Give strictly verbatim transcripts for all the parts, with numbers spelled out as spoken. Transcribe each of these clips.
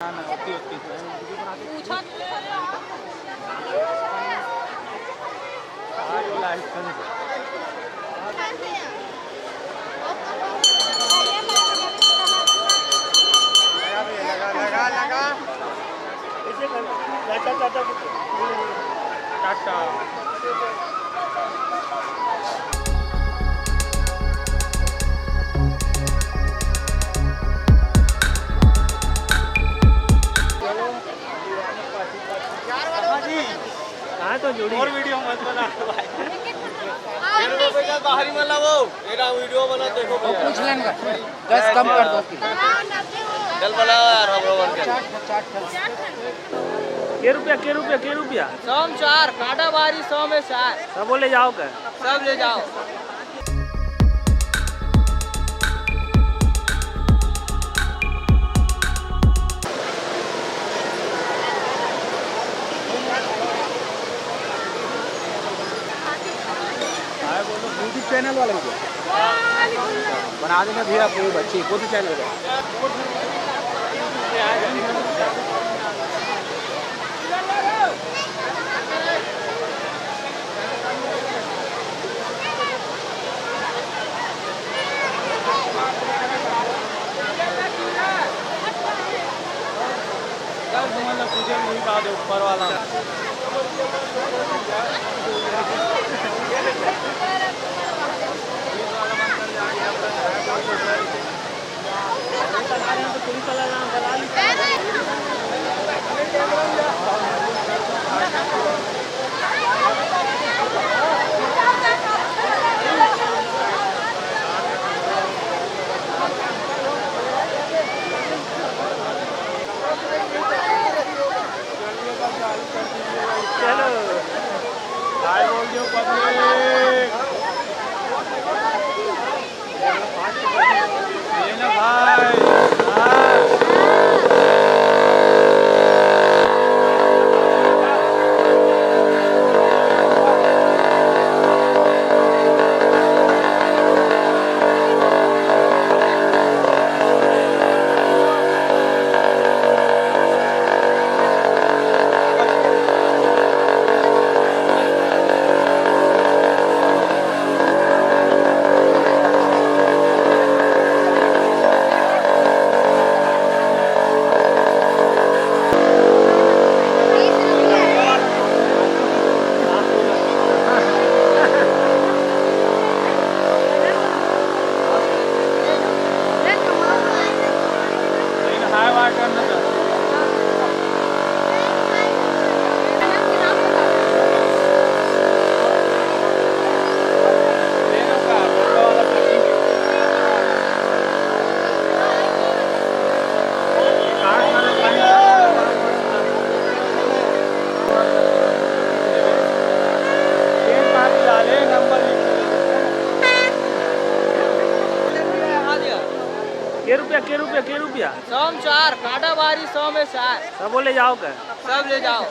पूछा लगा, लगा, लगा। टाटा। कहाँ तो जुड़ी? और वीडियो मत बना भाई। ये लो बेटा, बाहरी मत लाओ। ये ना वीडियो बना, देखो वो भैया। पूछ लेने का। दस कम कर दो किलो। चल बनाओ यार, हम लोगन के। चाट, चाट, चाट। के रुपया, के रुपया, के रुपया? सौ में चार, कांटा बारी सौ में चार। सब ले जाओ का? सब ले जाओ। YouTube चैनल वाला वीडियो बना देना भैया, कोई बच्ची को भी चैनल का। ऊपर वाला। चलो। हाय बोल दो पब्लिक। ये ना भाई। हाँ। के रुपया, के रुपया, के रुपया? सौ में चार, कांटा बारी सौ में चार। सब ले जाओ का? सब ले जाओ।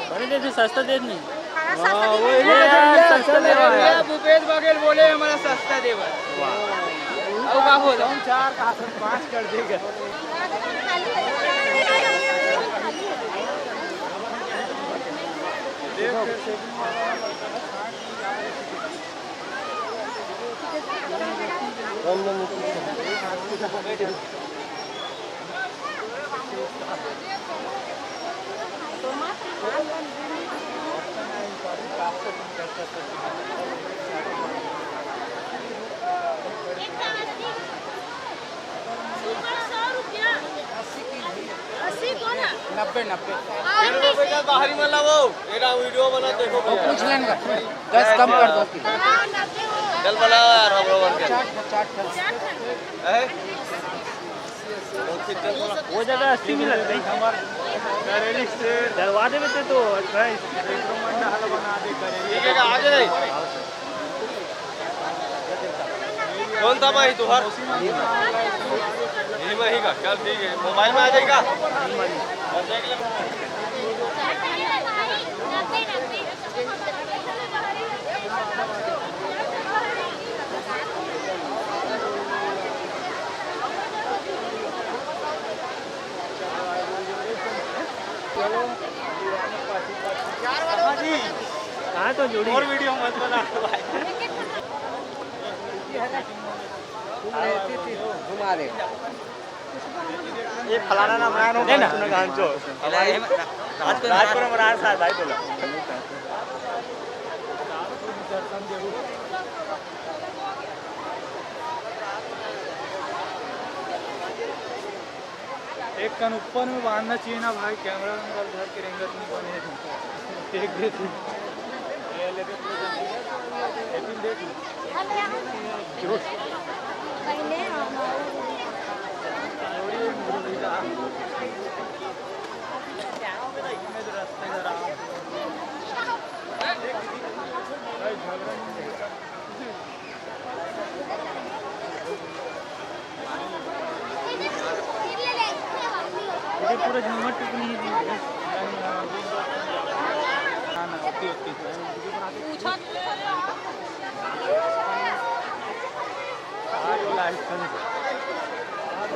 बने दे, सस्ता दे नहीं। हाँ, वो ये यार, सस्ता दे रहा है। भैया भूपेश बघेल बोले हमारा सस्ता दे बस। वाह। अब का बोलो? हम चार का पाँच कर देगा। अस्सी को ना? नब्बे, नब्बे। बाहरी मत लाओ, मेरा वीडियो बना, देखो वो भैया। पूछ लेने का, दस कम कर दो किलो। चल बनाओ यार, हम लोगन के। चाट, चाट, चाट। हैं? वो जगह अस्सी मिलत नहीं। डलवा देबे ते तो अठाईस। ठीक है, आ जाए। कौन था भाई तुहार? यही भाई का, चल ठीक है, मोबाइल में आ जाएगा। तो जोड़ी। और वीडियो मत बना भाई। घुमा दे। ये फलाना नाम रायन हो, गांचो। राजपुर में रायन साहब भाई बोला। एक कन ऊपर में बांधना चाहिए ना भाई, कैमरा वैमरा धर के रेंगत नहीं बने। देख देख। लेकिन देख। पहले हम ये पूरा झूमर टुकनी ही दी है। ना, ना, होती, होती।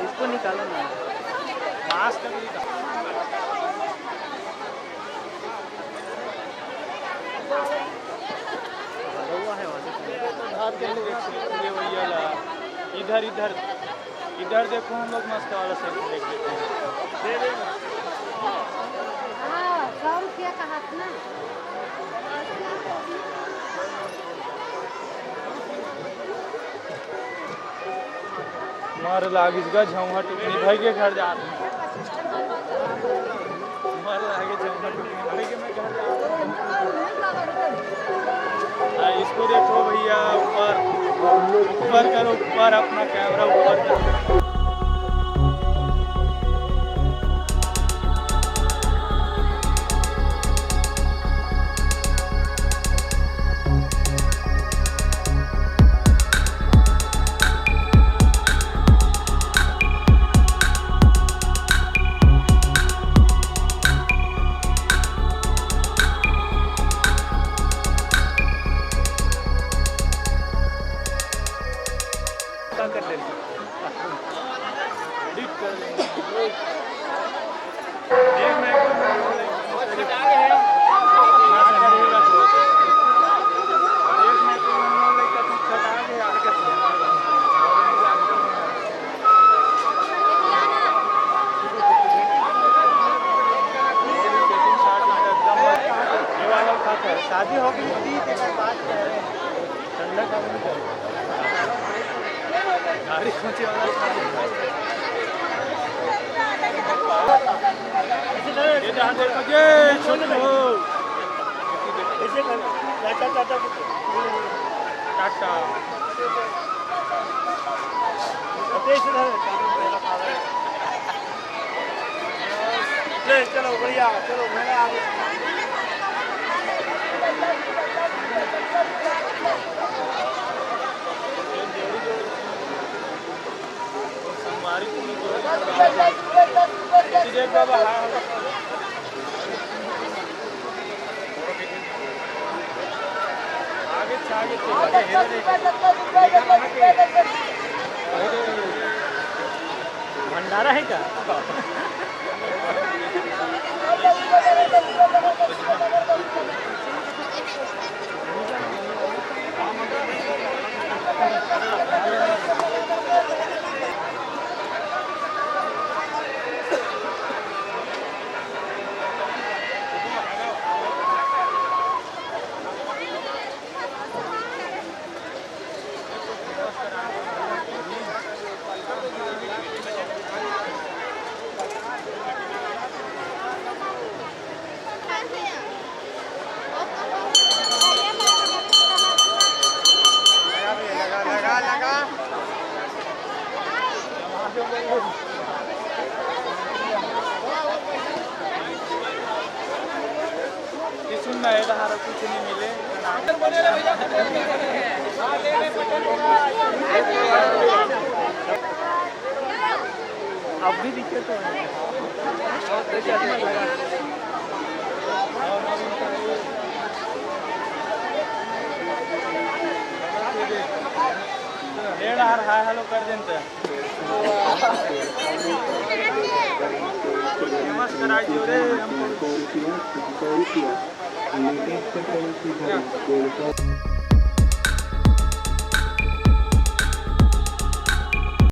इसको निकालो ना। मास्क भी निकालो। ये भैया ला, इधर, इधर, इधर देखो, हम लोग मस्त वाला सेल्फी लेके लेते हैं। हाँ, सौ रुपया का हाथ ना। मार लागिस गा झौंहा टुकनी भाई के घर जात हूँ। मार लागे झौंहा टुकनी भाई के मैं घर जात हूँ। हाँ, इसको देखो भैया, ऊपर, ऊपर करो, ऊपर अपना कैमरा ऊपर करो। शादी हो गई थी, तेरे पास ठंडा का भी नहीं। गाड़ी सोचे वाला था। ये जहाँ देखो, ये छोटे हो। ऐसे कर, टाटा, टाटा। टाटा। अबे इधर। ले, चलो, बढ़िया, चलो, मेरा आ गया। भंडारा है का? कि सुन ना, ये तो हमारा कुछ नहीं मिले। अब भी दिक्कत हो रही है। डेढ़ हार हाय हेलो कर देते हैं। फेमस करा दियो रे हमको। लेटेस्ट पेट्रोल की खरीद डेढ़ सौ।